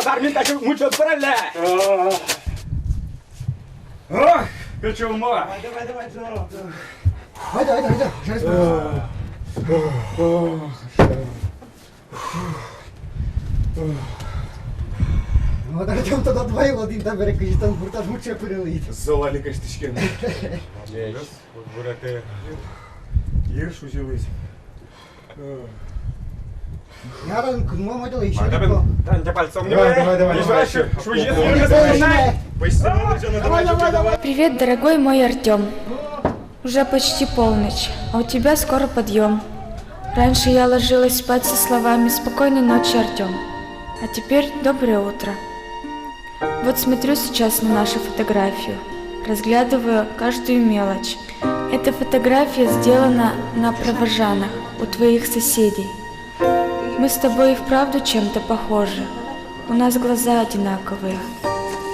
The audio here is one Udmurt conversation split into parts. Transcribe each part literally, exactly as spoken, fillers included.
Нош армиын таӵе мучо пыралля. Ох, кыӵе умой. Давай, давай, давай. Айда, айда, айда. Жарыса. Вот, Артём, тогда давай, вот, инта бере, кызьы тон гуртад мучо пырылӥд. Зол али кыстӥськем. Гуртэ йыр шузилӥз. Яра, кынмо модела ещё. Давай, давай, давай, пальцем. Давай, давай, давай, давай. Ещё раз. Давай, давай, давай. Привет, дорогой мой Артём. Уже почти полночь, а у тебя скоро подъём. Раньше я ложилась спать со словами «Спокойной ночи, Артём». А теперь «Доброе утро». Вот смотрю сейчас на нашу фотографию, разглядываю каждую мелочь. Эта фотография сделана на Провожанах, у твоих соседей. Мы с тобой и вправду чем-то похожи. У нас глаза одинаковые.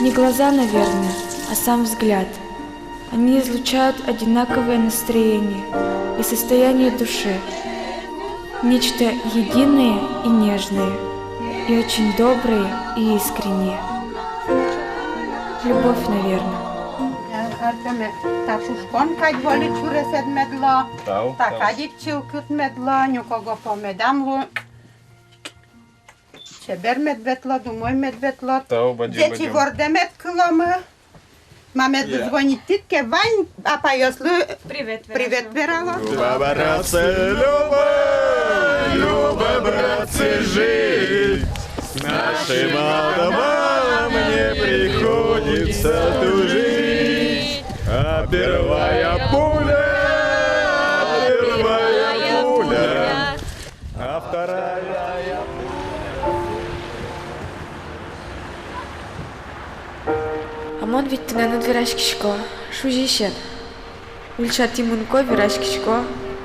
Не глаза, наверное, а сам взгляд. Они излучают одинаковое настроение и состояние души. Нечто единое и нежное, и очень доброе и искреннее. Любовь, наверное. Артёме, та шушкон кадь вольыт сюресэд мед луо, тау, та тау. Кадь ик чылкыт мед луо, нюкогопо медам лу. Чебер мед ветлод, умой мед ветлод. Тау, бадӟым, бадӟым. Ӟеч ивордэ мед кыломы. Мамедлы, я, звонить тӥд ке, вань апайёслы привет, привет вералом. Люба, братцы, Люба, Люба, братцы, жить. С нашим атомом мне приходится тужить. А первая пуля, а первая пуля. А вторая. А мон ведь тынэныд вераськисько, шузисен. Ульчатӥ мынӥсько, вераськисько,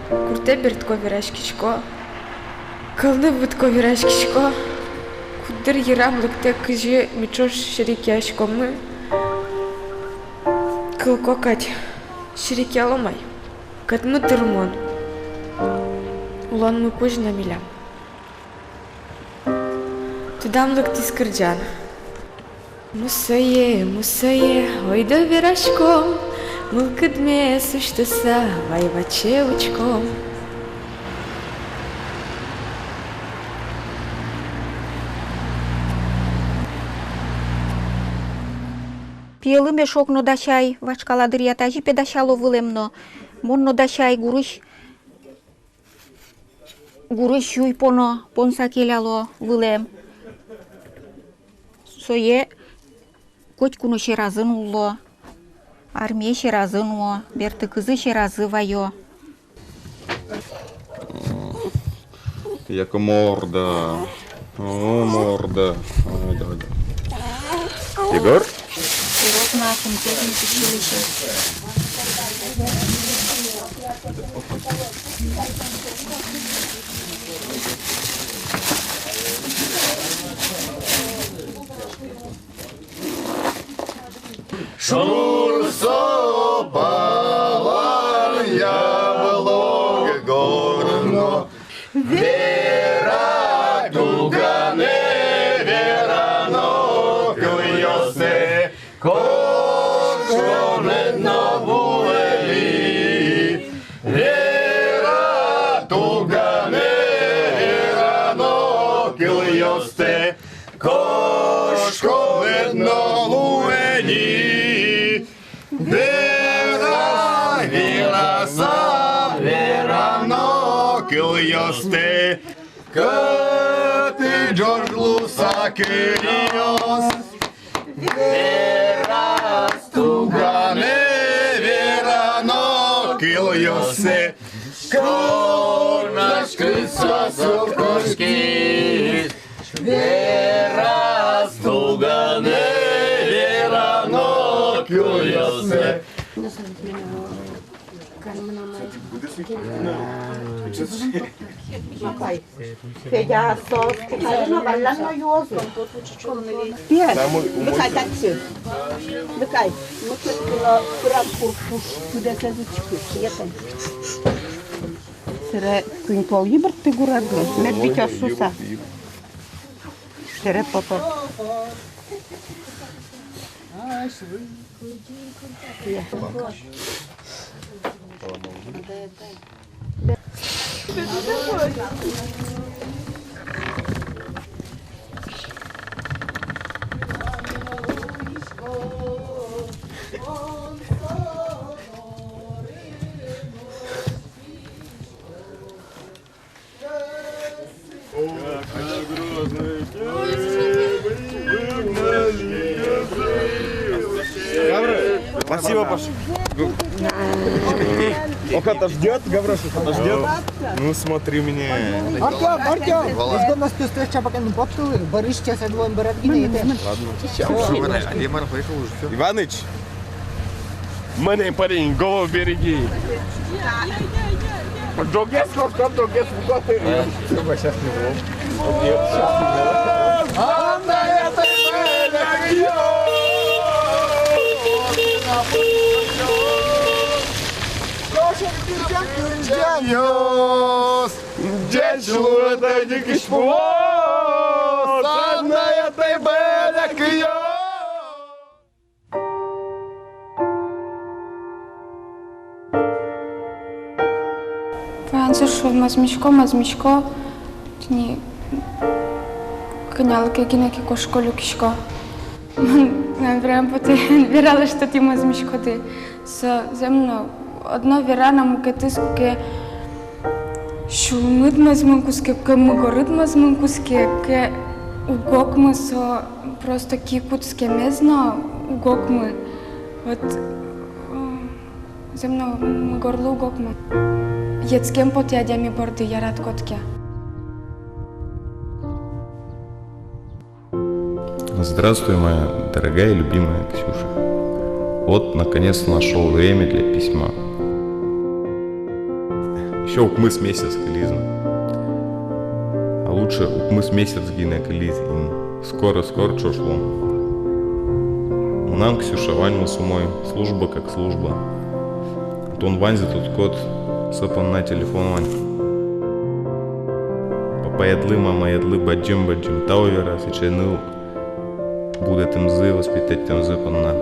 гуртэ бертӥсько, вераськисько, кӧлыны вутӥсько, вераськисько. Куддыр йырам лыктэ, кызьы ми ӵош серекъяськомы. Кылӥсько кадь, серекъялом ай. Кӧтмы тырмон. Улонмы кузь но милям. Тудам лыктӥз кырӟан. Мусое, мусое, ойдо вераськом, мылкыдмес усьтыса, вай ваче учком. Пиелы мешок но дасяй, вашкала дыръя тазьы пе дасяло вылэм но. Мон но дасяй, гурысь, гурысь сюй поно, понса келяло вылэм. Сое котьку но сьӧразы нулло, армие сьӧразы нуо, бертыкызы сьӧразы ваё. Яко морда. О, морда. Ой, давай, давай. Егор? Егор на техническом училище. Шур со палан яблок горно, вера туганэ верано кылъёстэ, кошконыд но вуэ ни. Вера туганэ верано кылъёстэ, кошконыд но луэ ни. Вера, вераса, верано кылъёстэ, кӧты ӝож луыса кылъёс. Вераз туганэ верано кылъёстэ, курнашкыса со кошкиз. Вераз туганэ верано кылъёстэ. Федя, соос кутаи но валлян но юозы. Пе, самый умой. Лыкай татчы. Лыкай. Мукет куно пырак куркуш, кудесэз учкы. Етэн. Сэре куинь пол йыбыртты гуредлы. Мед витёз шуса. Сэре пото. Спасибо, Паша. Ох, это ждёт, Гаврош, это ждёт. Ну, смотри мне. Артём, Артём, ладно. Ладно. Сейчас. Иваныч, Мынэ, парень, голову береги. Ӝоггес кошком, ӝоггес вуко. Ӟеч луэ, тӧдьы кишпулос, анай-атай, бӧляк, ё! Сыӵе мӧзмисько, мӧзмисько, тӥни кӧня ке гинэ ке кошко, люкисько. Мон, мон прям потэ вералэ, что тӥ мӧзмиськоды. Со зэм но одно верано, мукетыз куке сюлмыд мӧзмын кутске, куке мугорыд мӧзмын кутске, куке уг окмы, со просто ки кутскемез но уг окмы. Вот, э, зэм но мугорлы уг окмы. Йӧтскем потэ адями борды, яратӥськод ке. Здравствуй, моя дорогая и любимая Ксюша. Вот, наконец-то, нашёл время для письма. Ещё укмыс месяц кылиз на. А лучше укмыс месяц гинэ кылиз ини. Скоро, скоро ӵош луом. Мынам, Ксюша, ваньмыз умой, служба как служба. Тон ваньзэ тодӥськод, со понна телефон вань. Папаедлы, мамаедлы бадӟым-бадӟым тау вера сыӵе ныл будэтэмзы, воспитатьтэмзы понна.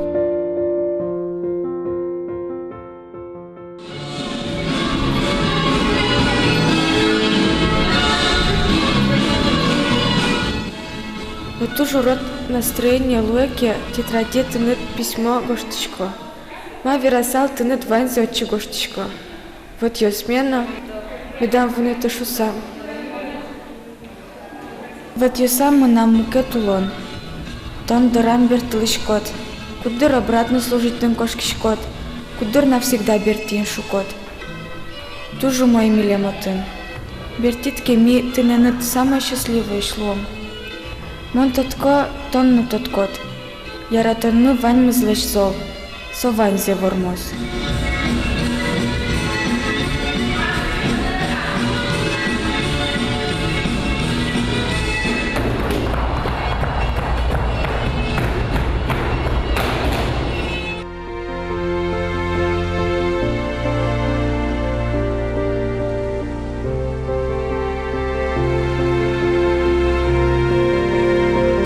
Вот туж урод настроение луэ ке, тетраде тыныд письмо гожтӥсько. Ма верасал, тыныд ваньзэ отчы гожтӥсько. Вотъёсме но, медам вунэты шуса. Вотъёсам мынам мукет улон. Тон дорам бертылӥськод, куддыр обратно служитьтын кошкиськод, куддыр навсегда бертӥ ини шукод. Туж умой милем отын. Бертӥд ке, ми тынэныд самой счастливоесь луом. Мон тодӥсько, тон но тодӥськод. Яратонмы ваньмызлэсь зол, со ваньзэ вормоз.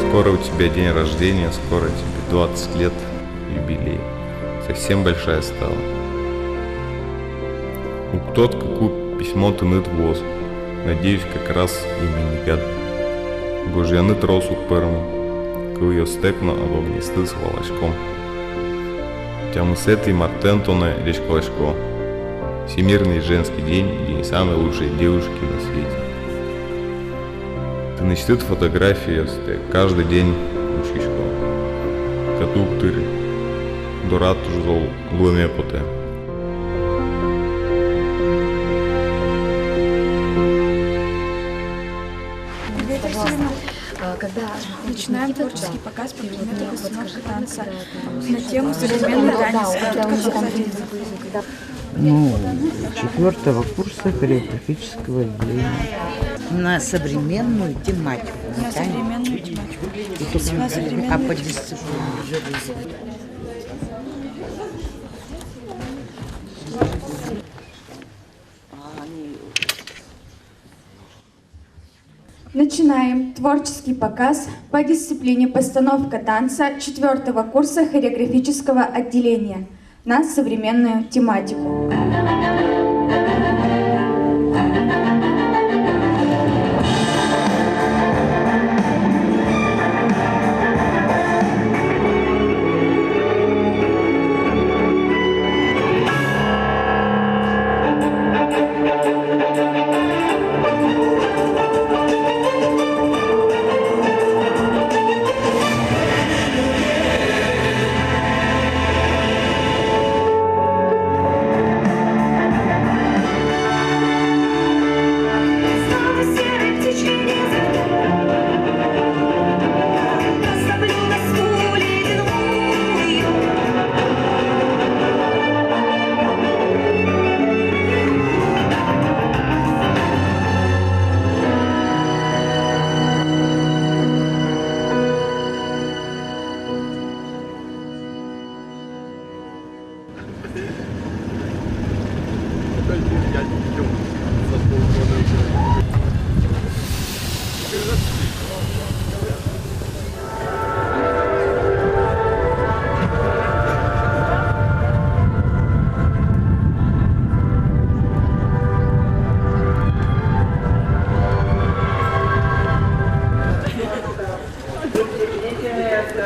Скоро у тебя день рождения, скоро тебе двадцать лет, юбилей. Совсем большая стала. Уг тодӥськы, ку письмо тыныд вуоз. Надеюсь, как раз именинникад. Гожъяны трос уг пӧрмы. Кылъёстэк но ог-огмыстэс валаськом. Тямысэтӥ мартэн тонэ ӟечкыласько. Всемирный женский день и день самой лучшей девушки на свете. Тынэсьтыд фотографиостэк каждый день учкисько. Катук тыри. Дорад туж зол луэме потэ. Начинаем творческий показ по предмету постановка танца на тему современный танец. Короткое вступление. Ну, четвёртого курса хореографического отделения. На современную тематику. На современную тематику. На современную. А по дисциплине? Начинаем творческий показ по дисциплине постановка танца четвёртого курса хореографического отделения на современную тематику. Ой,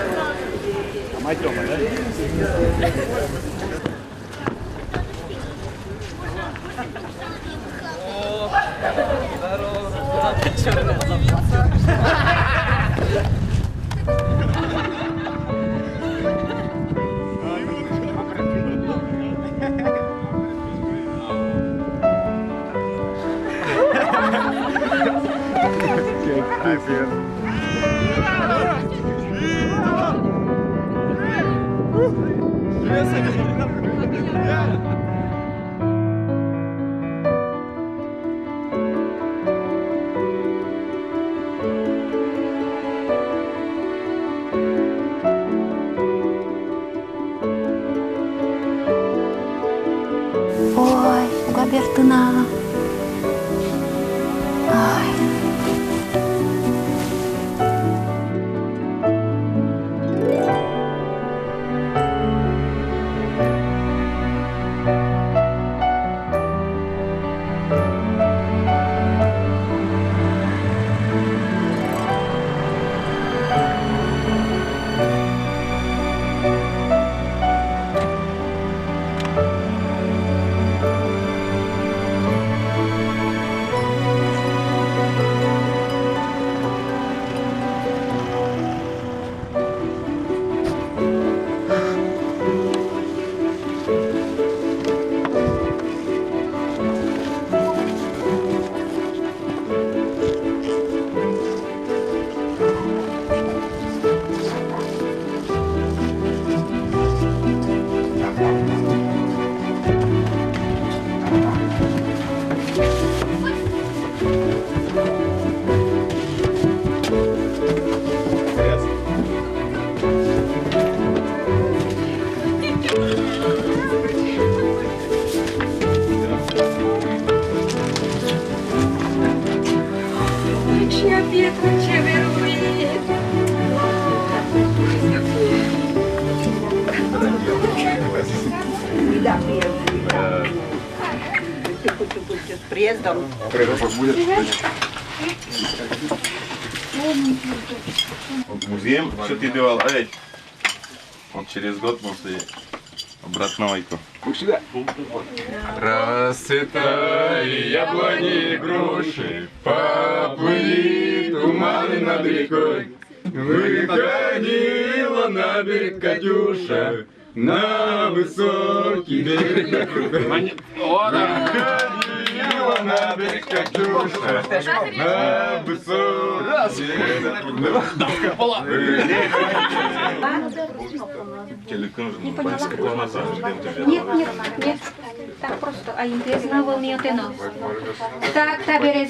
уг-а бертыны. Ой. Приездом. Музъем сётӥды вал, а ведь? Вот через год после обратно вайто. Расцветали яблони и груши, поплыли туманы над рекой. Выходила на берег Катюша, на высокий берег. О, да. Выходила на берег Катюша, на высокий берег. Нет, нет, нет. Так просто, а интересно, волнует, но. Так, табере